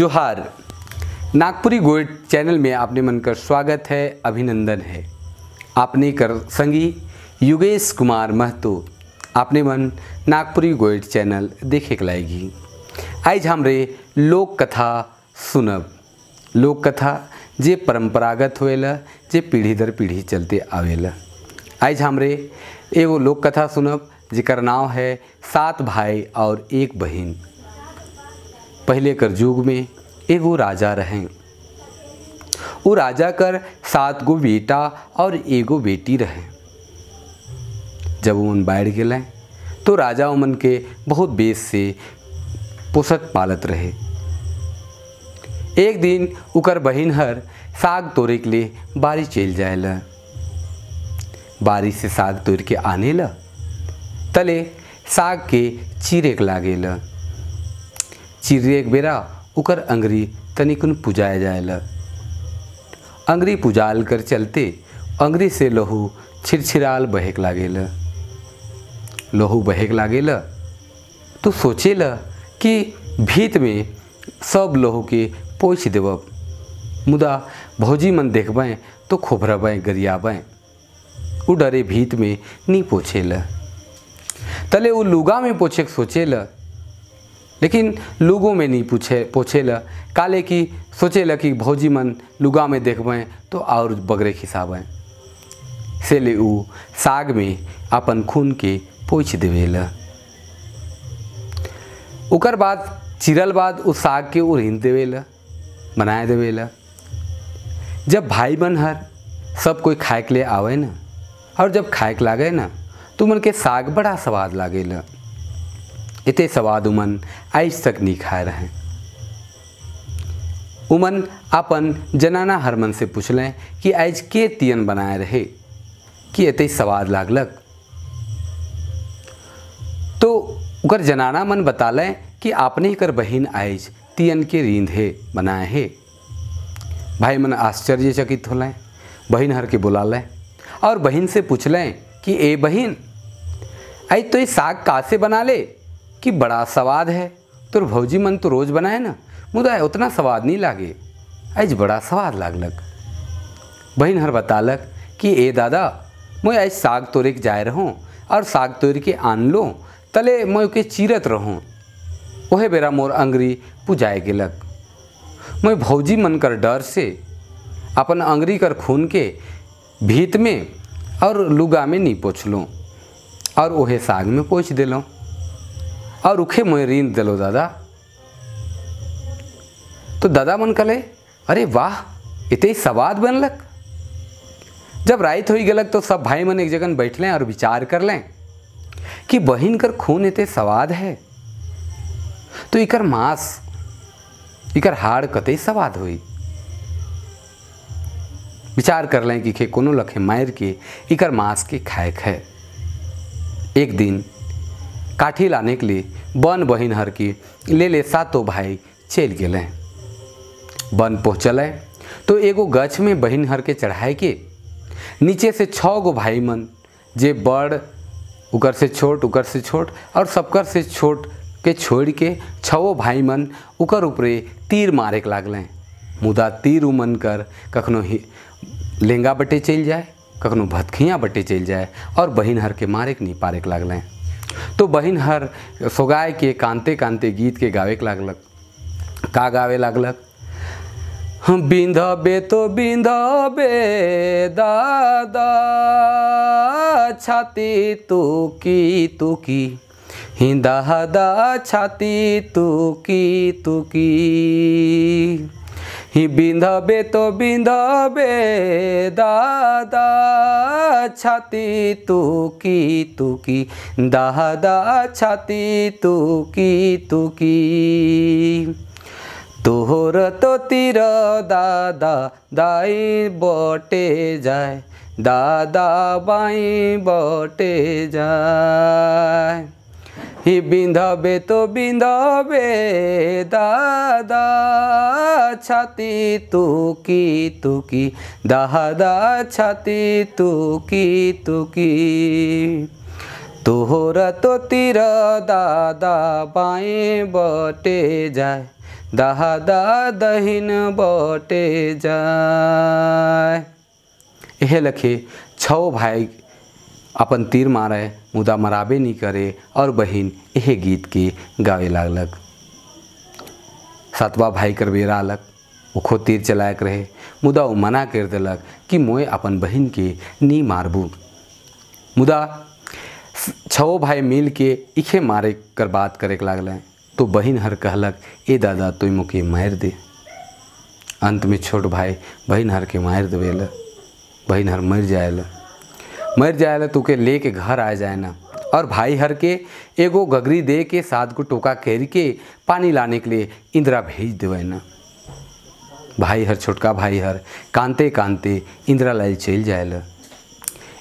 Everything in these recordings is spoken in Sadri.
जोहार नागपुरी गोल्ड चैनल में आपने मन कर स्वागत है, अभिनंदन है। आपने कर संगी युगेश कुमार महतो आपने मन नागपुरी गोल्ड चैनल देखे के लाएगी। आज हमरे लोक कथा सुनब। लोक कथा जे परंपरागत होएला, जे पीढ़ी दर पीढ़ी चलते आवेला। आज हमरे एगो लोक कथा सुनब जेकर नाम है सात भाई और एक बहन। पहले कर युग में एगो राजा रहें। वो राजा कर 7 गो बेटा और एगो बेटी रहे। जब उन बैठ गए तो राजा उमन के बहुत बेस से पोसत पालत रहे। एक दिन उकर बहिन हर साग तोड़े के लिए बारी चल जाएला। बारी से साग तोड़ के आने ला तले साग के चीरे के लागेला। चीरे एक बेरा उकर अंगरी तनिकुन पुजाया जाएला। अंगरी पुजाल कर चलते अंगरी से लहू छिरछिराल बहेक लागेला। लहू बहेक लागेला तो सोचेला कि भीत में सब लहू के पोछ देव, मुदा भौजी मन देखबें तो खोभरबें गरियाबें। उ डरे भीत में नी पोछेला। तले उ लुगा में पोछे सोचेला, लेकिन लुगों में नहीं पोछेला। काले की सोचेला कि भौजी मन लुगा में देखबें तो और बगरे खिसाबें। से ले उ साग में अपन खून के पोछ देवेला। उकर बाद चिरल बाद उ साग के उरिन देवेला, बनाए देवेला। जब भाई मन हर सब कोई खाए के लिए आवे ना, और जब खाए के लागे ना तो मन के साग बड़ा स्वाद लागेला। इतने स्वाद उमन आज तक नहीं खाए रहे। उमन अपन जनाना हरमन से पूछलें कि आज के तियन बनाए रहे कि इतने स्वाद लागलक। तो उकर जनाना मन बतालें कि आपने ही कर बहिन आज तियन के रींद है बनाए है। भाई मन आश्चर्यचकित होलें, बहिन हर के बुला लें और बहिन से पूछलें कि ए बहिन, आज तो ये साग कासे बना ले कि बड़ा स्वाद है। तोर भौजी मन तो रोज़ बनाए ना, मुदा उतना स्वाद नहीं लागे, आज बड़ा स्वाद लागलक। बहिन हर बतालक कि ए दादा, मैं आज साग तोड़े के जाए रहूँ और साग तोड़ के आन लो, तले मैं ओके चीरत रहूँ, ओहे बेरा मोर अंगरी पुजाए गेलक। मैं भौजी मन कर डर से अपन अंगरी कर खून के भीत में और लुगा में नहीं पोछलूँ और ओहे साग में पोछ दिलों और उखे मोय रीन दिलो दादा। तो दादा मन कले, अरे वाह, इतने स्वाद बनलक। जब रात हो गलक तो सब भाई मन एक जगह बैठ लें और विचार कर लें कि बहिन कर खून इतने स्वाद है तो इकर मांस इकर हाड़ कते स्वाद हुई। विचार कर लें कि खे कोनो लखे मार के इकर मांस के खाए है। एक दिन काठी लाने के लिए वन बहिन हर की ले ले सातों भाई चल गए। वन पहुँचल तो एगो गछ में बहिन हर के चढ़ाए के नीचे से 6 गो भाई मन जे बड़ उकर से छोट उकर से छोट और सबकर से छोट के छोड़ के 6 भाई मन उकर ऊपरे तीर मारे के लागल। मुदा तीर उमन कर कखनो ही लेंगा बटे चल जाए, कखनो भतखियाँ बटे चल जाए और बहिन हर के मारे के नहीं पारे के लागल। तो बहिन हर सोगाए के कानते कानते गीत के गावे के लागलक। का गावे लागलक? हम बिंधबे तो बिंधबे दादा छाती तुकी तुकी, दादा छाती तुकी तुकी, ही बिंधबे तो बिंधबे दादा छाती तुकी तुकी, दादा छाती तुकी तुकी, तोहर तो तीर दादा दाई बटे जाए, दादा बाई बटे जाए, ही बिंधबे तो बिंधबे दादा छाती तुकी तुकी, दादा छाती तुकी तुकी, तोहर तो तीर दादा बाएं बटे जाए, दादा दहिन बटे जाय। एहे लखे छो भाई अपन तीर मारे मुदा मराबे नहीं करे और बहिन एहे गीत के गावे लागलक। सातवा भाई कर बेरा अलग उखो तीर चलायक रहे मुदा वो मना कर दिलक कि मोए अपन बहिन के नी मारबू। मुदा छो भाई मिल के इखे मारे कर बात करे के लागल तो बहिन हर कहलक ए दादा तुम मोके मार दे। अंत में छोट भाई बहिन हर के मार देवेला, बहिन हर मर जाएला। मर जाएला तो के ले के घर आ जाए ना और भाई हर के एगो गगरी दे के सात गो टोका कर के पानी लाने के लिए इंदिरा भेज देवे ना। भाई हर छोटका भाई हर कानते कानते इंदिरा लाल चल जाएला।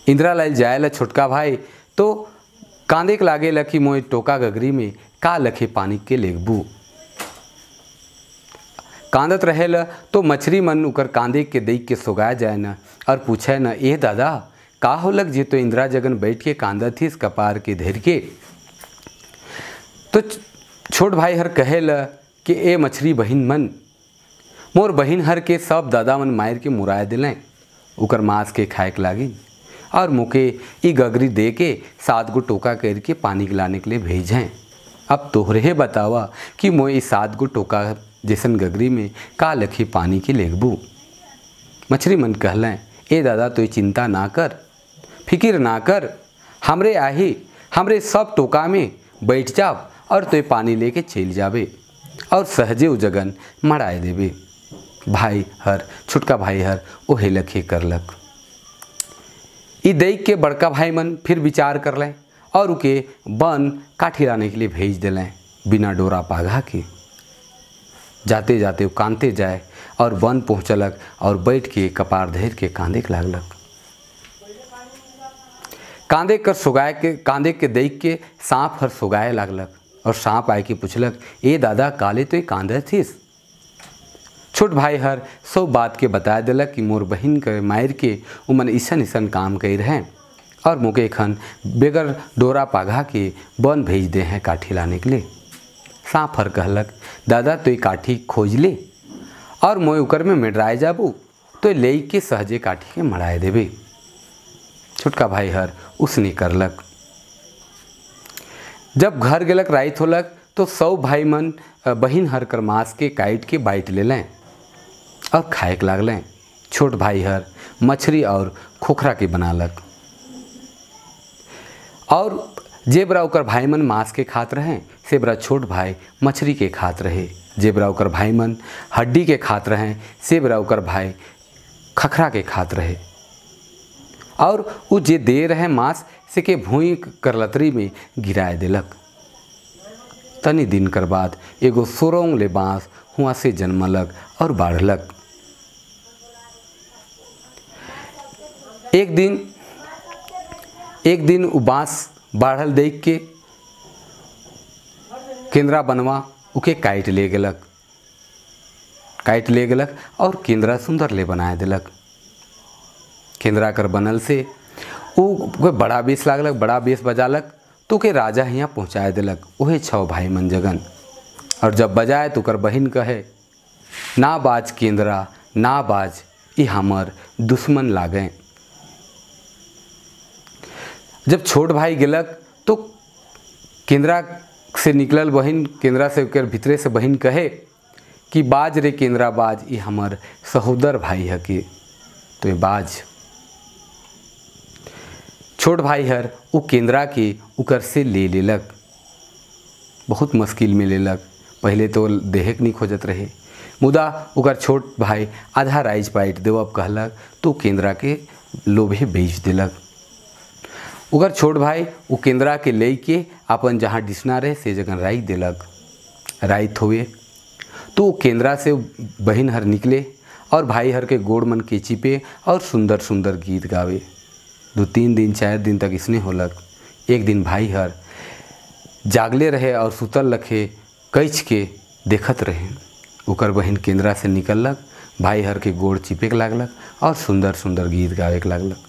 इंदिरा लाल जाएला छोटका भाई तो कांदे के लागेला कि मोए टोका गगरी में का लखे पानी के लेगबू। कांदत रहेला तो मछरी मन उकर कांदे के देख के सोगाए जाए ना और पूछे ना ए दादा का होलक जे तो इंदिरा जगन बैठ के कांदत थी कपार के धर के। तो छोट भाई हर कहेला कि ए मछरी बहिन मन मोर बहिन हर के सब दादा मन मार के मुराए दिलें उकर मांस के खाए के लागी और मुके ई गगरी दे के सात गो टोका कर के पानी लाने के लिए भेजें। अब तोहरे बतावा कि मोए ई सात गो टोका जैसन गगरी में का लखी पानी के लेगबू। मछली मन कहलें ए दादा तो चिंता ना कर, फिक्र ना कर, हमरे आही हमरे सब टोका में बैठ जाब और तो पानी लेके चल जाबे और सहजे उ जगन मराए देबे। भाई हर छोटका भाई हर ओहे लखे करलक। ई देख के बड़का भाई मन फिर विचार कर लें और उके बन काठी लाने के लिए भेज दिलें बिना डोरा पाघा के। जाते जाते वो कांते जाए और वन पहुँचलक और बैठ के कपार धर के कांदे के लागलक। कांदे कर सोगाए के कांदे के देख के सांप हर सोगाए लागलक और सांप आए के पूछलक ए दादा काले तो कांदे थीस। छोट भाई हर सब बात के बता दिलक कि मोर बहिन के मार के उमन ऐसन ऐसन काम कर रहे और मोके खन बेगर डोरा पाघा के वन भेज दे हैं काठी लाने के लिए। सांप हर कहलक दादा तो काठी खोज ले और मोए उकर में मेडराए जाबू तो ले के सहजे काठी के मराए देबे। छोटका भाई हर उसने करलक। जब घर गेलक रात होलक तो सौ भाई मन बहिन हर कर मांस के काट के बाँट ले लें और खाए के लागलें। छोट भाई हर मछली और खोखरा के बनालक और जेबरा ओकर भाई मन मांस के खात रहे सेबरा छोट भाई मछली के खात रहे। जेबरा ओकर भाई मन हड्डी के खात रहे सेबरा ओकर भाई खखरा के खात रहे और उ जे दे रहे मांस से के भूई करलतरी में गिराए दिलक। तनी दिन कर बाद एगो सोरोंग ले बाँस हुआ से जन्मलक और बाढ़लक। एक दिन उ बाँस बाढ़ल देख के केंद्रा बनवा उके काट ले गेलक, काट ले गेलक और केंद्रा सुंदर ले बनाए दिलक। केंद्रा कर बनल से उ बड़ा बेस लागलक, बड़ा बेस बजालक तो के राजा हियाँ पहुँचाए दिलक ओहे छो भाई मन जगन। और जब बजाए तो कर बहिन कहे ना बाज केंद्रा ना बाज ई हमर दुश्मन लागे। जब छोट भाई गेलक तो केंद्रा से निकलल बहिन केंद्रा से ओकर भीतरे से बहिन कहे कि बाज रे केंद्रा बाज ई हमर सहोदर भाई हके। तो ये बाज छोट भाई हर उ केंद्रा के उकर से ले लेलक, बहुत मुश्किल में लेलक। पहले तो देहक नहीं खोजत रहे मुदा उकर छोट भाई आधा राइज पाइट देवब कहलक तो केंद्रा के लोभे बेच दिलक। उकर छोट भाई उ केंद्रा के ले के अपन जहाँ डिसना रहे से जगह राई दिलक। राइत हुए तो केंद्रा से बहिन हर निकले और भाई हर के गोड़ मन के चिपे और सुंदर सुंदर गीत गावे। 2-3 दिन 4 दिन तक इसने होलक। एक दिन भाई हर जागले रहे और सुतल रखे कैच के देखत रहे। उकर बहिन केंद्रा से निकललक, भाई हर के गोड़ चिपे के लागलक और सुंदर सुंदर गीत गावे के लागलक।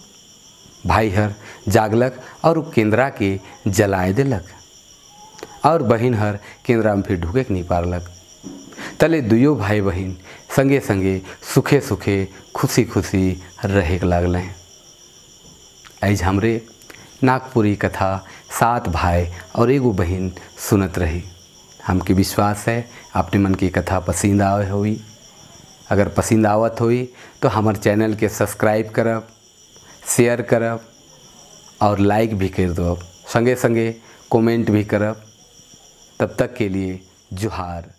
भाई हर जागलक और उ केंद्रा के जलाए दिलक और बहिन हर केंद्रा में फिर ढुके के नहीं पारलक। तले दुयो भाई बहन संगे संगे सुखे सुखे खुशी खुशी रहे लागल। आज हमरे नागपुरी कथा 7 भाई और एगो बहन सुनत रही। हमके विश्वास है आपने मन की कथा पसंद आवे हुई। अगर पसंद आवत हुई तो हमारे चैनल के सब्सक्राइब करब, शेयर करब और लाइक भी कर दो, संगे संगे कमेंट भी करब। तब तक के लिए जोहार।